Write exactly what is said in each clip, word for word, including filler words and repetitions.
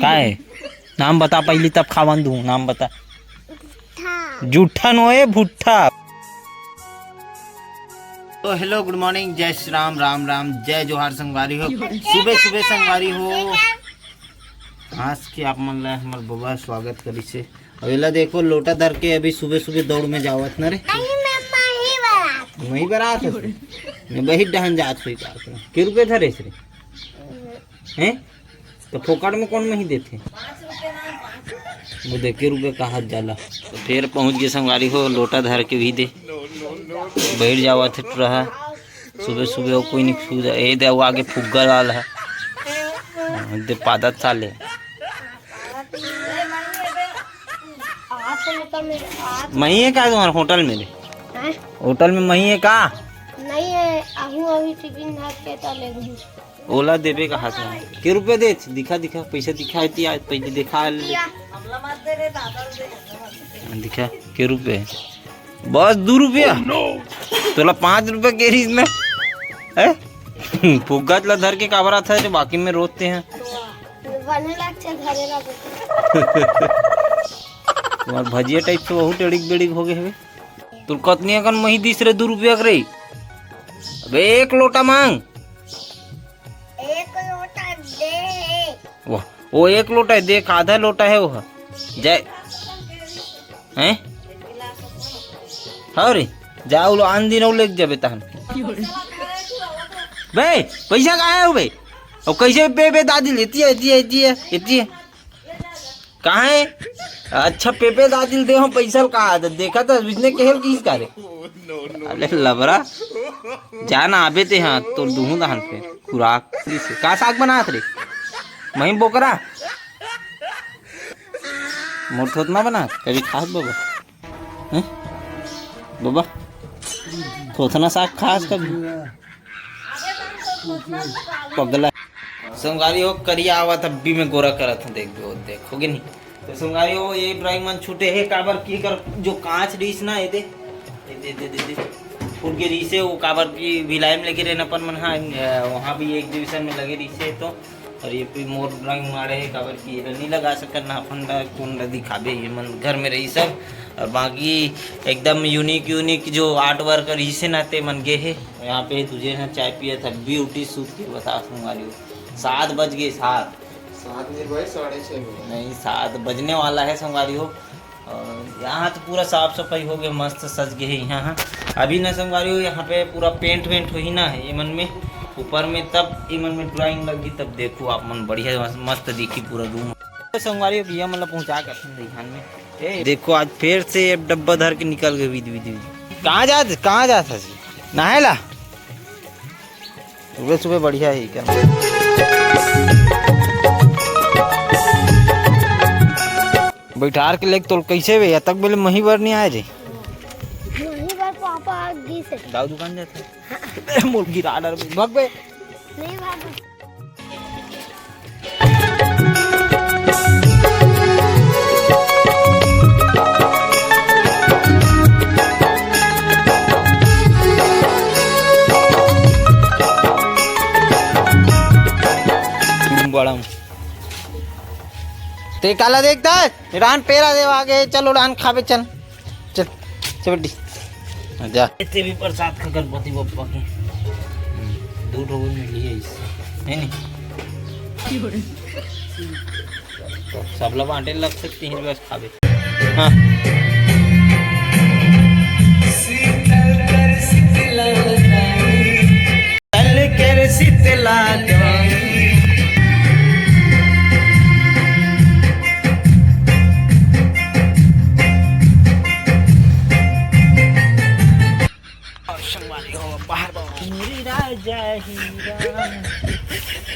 का है? नाम बता पहली, तब खावन दूं। नाम बता। जूठा नो ए, भुट्ठा। तो हेलो, गुड मॉर्निंग, जय श्री राम, राम राम, जय जोहार संगवारी हो। सुबह सुबह संगवारी हो, आज के आप मन ला हमर बबा स्वागत करिस हे। अब एला देखो, लोटा धर के अभी सुबह सुबह दौड़ में जावत न रे। नहीं, मैं मही बरात। मही बरात हस? मैं बहिर डहन जात होई का? के रुपये धरे रे? हैं? तो फोकट में कौन मही देथे? वो दे के रुपये कहा जाला। तो फिर पहुंच गए संगवारी हो, लोटा धर के भी दे। बहिर जावत हे टुरा। सुबह सुबह वो कोई नहीं छू जा। ए दे, वो आगे फुग्गा लाल है। हाँ, दे पादत साले। मही है का तुम्हारे होटल में रे? हैं? होटल में मही है का? नहीं है, आहू अभी टिफिन धर के तो ले गई। ओला देबे कहा से? के रुपया दे? दिखा, दिखा, पैसा दिखा, इतिया, पैसा दिखा ले। दिखा, के रुपये? बस दू रुपया? तोला पाँच रुपया के रहिस ना? हैं? फुग्गा ला धर के काबर आता है, जो बाकी में रोते हैं। बने लागथे धरे ला। तुम्हार भजिया टाइप से बहुत एड़िक बेड़िक हो गए हवे। तोर कतनी अकन मही दिस रे दू रुपया के रे? अबे एक लोटा मांग। एक लोटा दे। वाह, वो एक लोटा है, देख आधा लोटा है वो। जय, हैं? हाँ रे, जा वो आन दिन वो लेके जाबे तहन। बे, पैसा कहाँ है वो बे? और कैसे बे, बे दादी लेती है, एती है, एती है, एती है। कहाँ है? अच्छा, पेपे दादी दे हम पैसा का, देखा था बिजने केहल किस का रे? अरे लबरा, जाना आबे ते हाँ, तोर दुहू दहन पे खुराक। का साग बनात रे? मही बोकरा? मोर थोथना बनात, कभी खास बाबा? हैं? बाबा, थोथना साग खास कभी? पगला। संगवारी हो, करिया आवत अब्बी में गोरा करत हूँ, देख दो, देखोगे नहीं। तो संगवारी हो, ये ड्राइंग मन छूटे हे, काबर की कर जो कांच रहीस ना, ये दे, ये दे, दे, दे, दे। फूट के रहीस हे, वो काबर की भिलाई में लेके रहना अपन मन, हाँ, अ, वहाँ भी एक एग्जीबिशन में लगे रहीस हे, तो और ये भी मोर ड्राइंग मारे हे, काबर की ये नहीं लगा सकन ना अपन ला, कौन ला दिखाबे, ये मन घर में रही सब। और बाकी एकदम यूनिक यूनिक जो आर्ट वर्क रहीस हे ना, ते मन गे हे। यहाँ पे तुझे ना चाय पिया था, ब्यूटी सूत के बता संगवारी हो। सात बज गए, सात। सात नहीं भाई, साढ़े छः बजे। नहीं, सात बजने वाला है संगवारी हो। और यहाँ तो पूरा साफ सफाई हो गए, मस्त सज गए है यहाँ। अभी ना संगवारी हो, यहाँ पे पूरा पेंट वेंट होही ना है ये मन में, ऊपर में, तब ये मन में ड्राइंग लगी, तब देखो आप मन बढ़िया मस्त, मस्त दिखी पूरा रूम। तो संगवारी हो, भैया मतलब पहुँचा कर ध्यान में। ए, देखो आज फिर से ये डब्बा धर के निकल गए विद विद विद। कहाँ जात, कहाँ जात हस? नहाए ला? सुबह सुबह बढ़िया है क्या? बैठार के लेके तोल कैसे बे? या तक बेले मही बर नहीं आए रे। मही बर पापा आ गई से। दाऊ दुकान जाता है। मोर गिरा डर बे, भाग बे। नहीं भाग। बड़ा। ते काला देखता है? रान पेरा देवा आगे, चल उड़ान खाबे, चल। चल, चल बेटी। जा। ते भी प्रसाद खा गणपति बप्पा के। दू ठो मिली है इससे। है नहीं? सबला बांटे लग सकती है, बस खाबे। हाँ। चल कर शीतला गाई। और संगवारी हो, बाहर बाहर। मेरी राजा हीरा,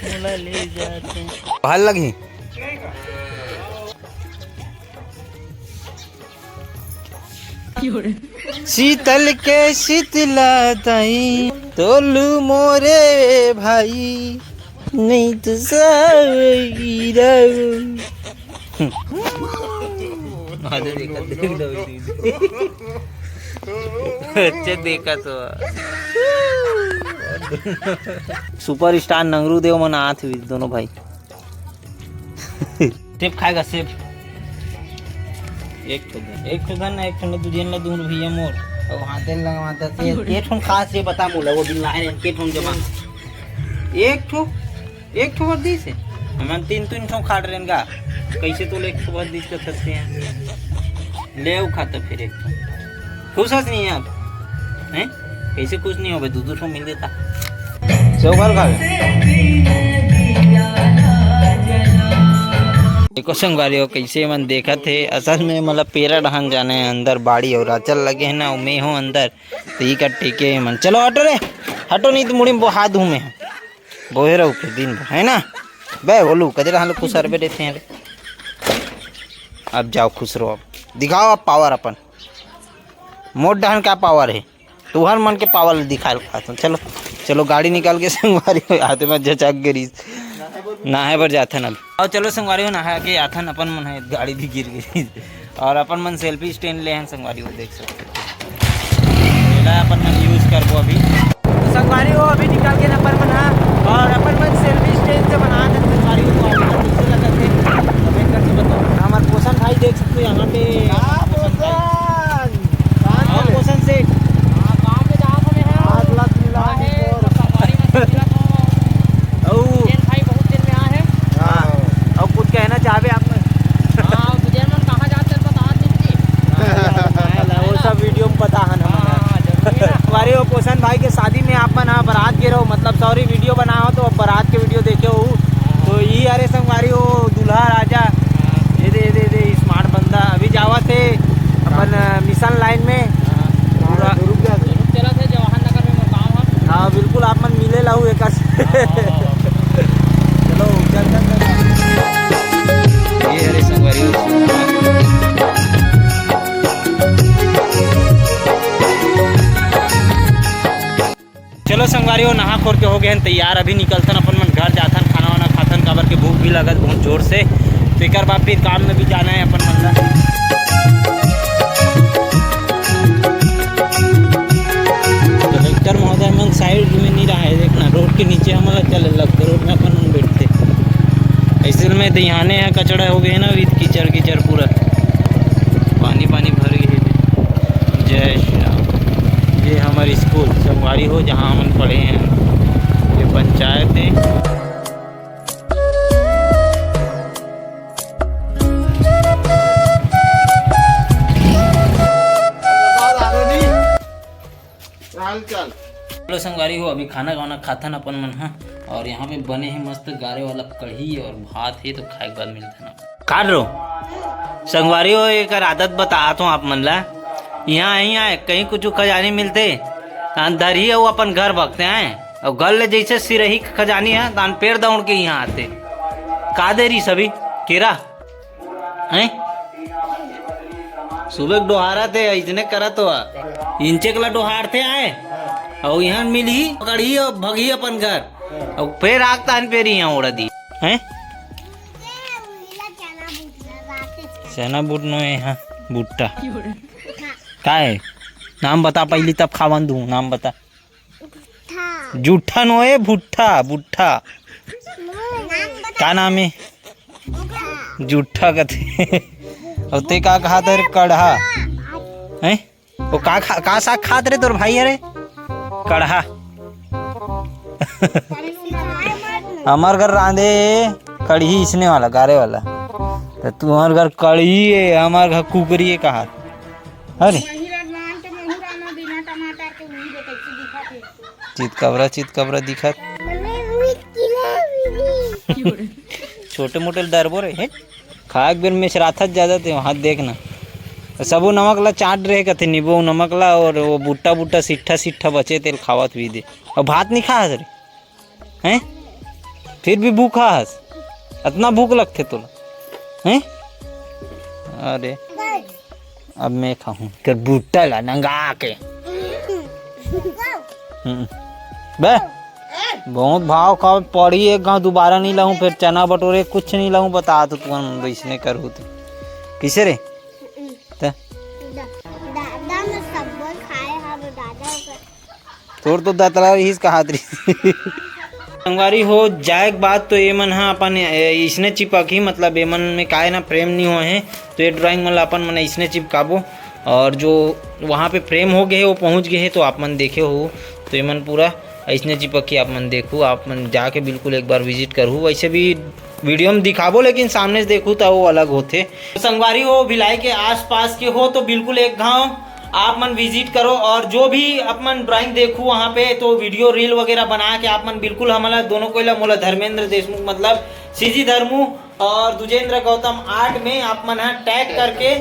मोला ले जा तू। बाहर लगी। शीतल के शीतला दाई, तोलू मोरे भाई, नहीं तो सावगी रहू। आज देखा, देख लो दीदी। अच्छे देखा तो। सुपरस्टार नंगरू देव मन आत हुई दोनों भाई। सेब खाएगा, सेब। एक ठो दे, एक ठो धन, एक ठो दू झन ला दूर भैया मोर। अब हाथे लगवाता से, के ठोन खास ये बता मोला, वो दिन लाए रहे, के ठोन जमा। एक ठो, एक ठो भर दिस हे। हमन तीन, तीन ठो खा रहे हैं गा। कैसे तो एक ठो भर दिस कर सकते हैं? ले आओ खा तो फिर एक ठो। खुश हस नहीं आप? हैं? कैसे खुश नहीं हो भाई? दू, दू ठो मिल देता। चौबल खा ले। देखो संगवारी हो, कैसे मन देखत हे। असल में मतलब पेरा डहान जाने हे अंदर बाड़ी और अचल लगे है ना, मैं हूँ अंदर। तो ये कर ठीक है मन। चलो हटो रे, हटो नहीं तो मुड़ी में बोहा दूँ मैं। बोहे रहो फिर दिन भर, है ना? बे बोलू, कजरा हाल खुश हर बे देते हैं रे। अब जाओ खुश रहो, अब दिखाओ आप पावर अपन। मोर डहन का पावर है, तुहर मन के पावर दिखाए ल खात हूँ। चलो, चलो गाड़ी निकाल के संगवारी हो आते मत जचक गिरी। नहाए बर जाथन अब। और चलो संगवारी हो नहा के आथन, अपन मन है गाड़ी भी गिर गई। और अपन मन सेल्फी स्टैंड ले हैं संगवारी हो, देख सकते हो। एला अपन मन यूज करबो अभी। तो संगवारी हो अभी निकाल के अपन मन हा, और अपन मन सेल्फी स्टैंड से बना दे संगवारी हो। तो आप मन कैसे लगत है, कमेंट करके बताओ। हमार पोषण भाई देख सकते हो यहाँ पे। हाँ, पोषण भाई। पोषण। कहाँ और से? पोषण सेठ। हाँ, गाँव में जहाँ से हैं। हाथ लात मिला हाँ, है, तो संगवारी में से मिला तो अऊ उज्जैन भाई बहुत दिन में आए हैं। हाँ। और कुछ कहना चाहबे आप मन? हाँ, उज्जैन मन कहाँ जाते हैं, बता दीजिए। हाँ, वो सब वीडियो में पता है ना हाँ, हमें। हाँ, जरूरी है ना। हमारे वो पोषण भाई के शादी में आप मन हाँ बारात गे रहो, मतलब सॉरी वीडियो बनाओ तो बारात के वीडियो देखे हो। तो ये अरे संगवारी वो दूल्हा राजा, ये दे, ये दे, ये दे, स्मार्ट बंदा अभी जावत है अपन अ, मिशन लाइन में। पूरा रुक जा। चला थे जवाहर नगर में मोर गाँव है। हाँ बिल्कुल, आप मन मिले लाऊ एक। चलो चल चल चल। ये अरे संगवारी हो। चलो संगवारी हो, नहा खोर के हो गए हैं तैयार। अभी निकलथन अपन मन घर जाथन, खाना वाना खाथन, काबर के भूख भी लगत बहुत जोर से। तो एकर बाद फिर काम में भी जाना है अपन मन ला। तो कलेक्टर महोदय मन साइड में नहीं रहा है, देखना रोड के नीचे हमला चले लगते, रोड में अपन मन बैठते। ऐसे में दहियाने हैं, कचड़ा हो गए ना, अभी कीचड़ कीचड़ पूरा, पानी पानी भर गए। जय श्री राम। ये हमारी स्कूल संगवारी हो, जहाँ हम पढ़े हैं। ये पंचायत है। चलो संगवारी हो, अभी खाना वाना खाथन अपन मन हा। और यहाँ पे बने हैं मस्त गारे वाला कढ़ी और भात है, तो खाए के बाद मिलते हैं ना। काट रो संगवारी हो, एकर आदत बतात हूँ आप मन ला। यहाँ ही आए, कहीं कुछ खजानी मिलते, अंदर ही वो अपन घर भगते हैं। और घर ले जैसे सिरही के खजानी है, तान पेड़ दौड़ के यहाँ आते। का दे रही सभी केरा हैं? सुबह के डोहारा थे, इतने करत हो, इंचे कला डोहार थे आए, और यहाँ मिली कढ़ी और भगी अपन घर, और फिर आग तान पेरी यहाँ उड़ा दी हैं। चना बूट नो है यहाँ, भुट्टा। का है? नाम बता पहली, तब खावन दूँ। नाम बता। जूठा। जूठा नो है, भुट्टा, भुट्टा। नाम बता। का नाम है? जूठा। जूठा कथे। और ते का कहा था रे, कढ़ा? हैं? वो का खा, का साग खात रे तोर भाई? अरे कढ़ा। हमार घर रांधे कढ़ी इसने वाला, गारे वाला। तो तुम्हार घर कढ़ी है, हमार घर कुकरी है, कहा? अरे वही रजमान के मुँह रामा बिना टमाटर के, वही दे कैसे दिखत है। चितकबरा चितकबरा दिखत। मम्मी, मुझे किला भी। छोटे मोटे डरबो रे, हैं? खाए के बेर में शराथत ज्यादा थे, वहाँ देखना। सबो नमक ला चाट रहे कथे, नींबू नमक ला, और वो बुट्टा बुट्टा सिट्ठा सिट्ठा बचे तेल खावत भी दे। और भात नहीं खा हस रे, हैं? फिर भी भूखा हस, अतना भूख लगथे तोला, हैं? अरे अब मैं खाहूँ कर बुट्टा ला नंगा के। हम्म। बे, बहुत भाव खाओ, पड़ी एक गाँव दोबारा नहीं लाऊं, फिर चना बटोरे कुछ नहीं लाऊं, बता तो तुमन वैसने करू तो। किसे रे? त? दा-, दादा में सब खाए हवे, दादा ओकर। तोर तो दतला रहीस कहात रहीस। संगवारी हो, जाए के बाद तो ये मन ह अपन, ए, इसने चिपकही, मतलब ये मन में काय ना फ्रेम नहीं होए हे, तो ये ड्राइंग मन ला अपन मन इसने चिपकाबो। और जो वहाँ पे फ्रेम हो गए हे, वो पहुँच गए हे, तो आप मन देखे हो, तो ये मन पूरा इसने चिपकही। आप मन देखू, आप मन जाके बिल्कुल एक बार विजिट करू। वैसे भी वीडियो में दिखाबो, लेकिन सामने से देखू तो वो अलग होथे। तो संगवारी हो, भिलाई के आसपास के हो तो बिल्कुल एक घाव आप मन विजिट करो, और जो भी आप मन ड्राइंग देखू वहाँ पे, तो वीडियो रील वगैरह बना के आप मन बिल्कुल हमला दोनों कोई ला, मोला धर्मेंद्र देशमुख, मतलब सीजी धर्मू और दुजेंद्र गौतम आर्ट में आप मन ह टैग करके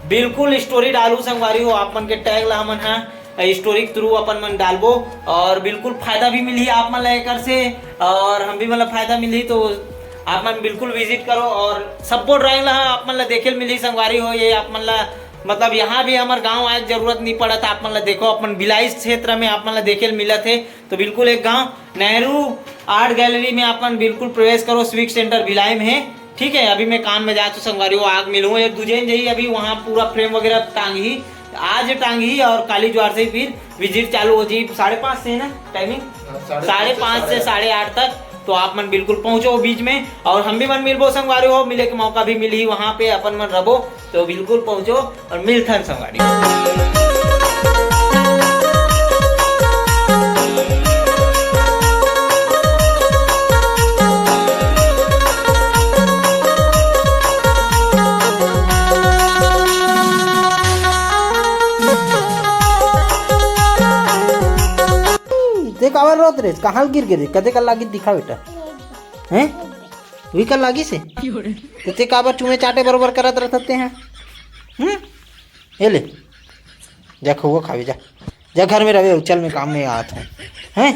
बिल्कुल स्टोरी डालू संगवारी हो। आप मन के टैग ला हमन ह स्टोरी के थ्रू अपन मन डालबो, और बिल्कुल फायदा भी मिलही आप मन ला एकर से, और हम भी मतलब फायदा मिलही। तो आप मन बिल्कुल विजिट करो, और सब्बो ड्राइंग ला आप मन ला देखे ल मिलही संगवारी हो। ये आप मन ला, मतलब यहाँ भी हमर गाँव आए के जरूरत नहीं पड़त। आप मन ला देखो, अपन भिलाई क्षेत्र में आप मन ला देखे ल मिलत हे। तो बिल्कुल एक गाँव नेहरू आर्ट गैलरी में अपन बिल्कुल प्रवेश करो, सिविक सेंटर भिलाई में है। ठीक है, अभी मैं काम में जात हूँ संगवारी हो, आग मिलूँ। एक दुजेन जही अभी वहाँ पूरा फ्रेम वगैरह टांगही, आज टांगही और काली जुआर से ही फिर विजिट चालू हो जी। साढ़े पाँच से है ना टाइमिंग, हाँ, साढ़े साढ़े पाँच पाँच से से साढ़े आठ तक। तो आप मन बिल्कुल पहुँचो बीच में, और हम भी मन मिलबो संगवारी हो, मिले के मौका भी मिलही वहाँ पे, अपन मन रबो। तो बिल्कुल पहुँचो और मिलथन संगवारी। ते काबर रोत रे? कहाँ गिर गे रे? कते कर लागी दिखा बेटा। हैं? वही कर लागी से? तो ते काबर चूमे चाटे बरोबर करत रहत ते हैं? हम्म? ये ले। जा खउआ खावे जा। जा घर में रहे, चल मैं काम में आत हूँ। हैं?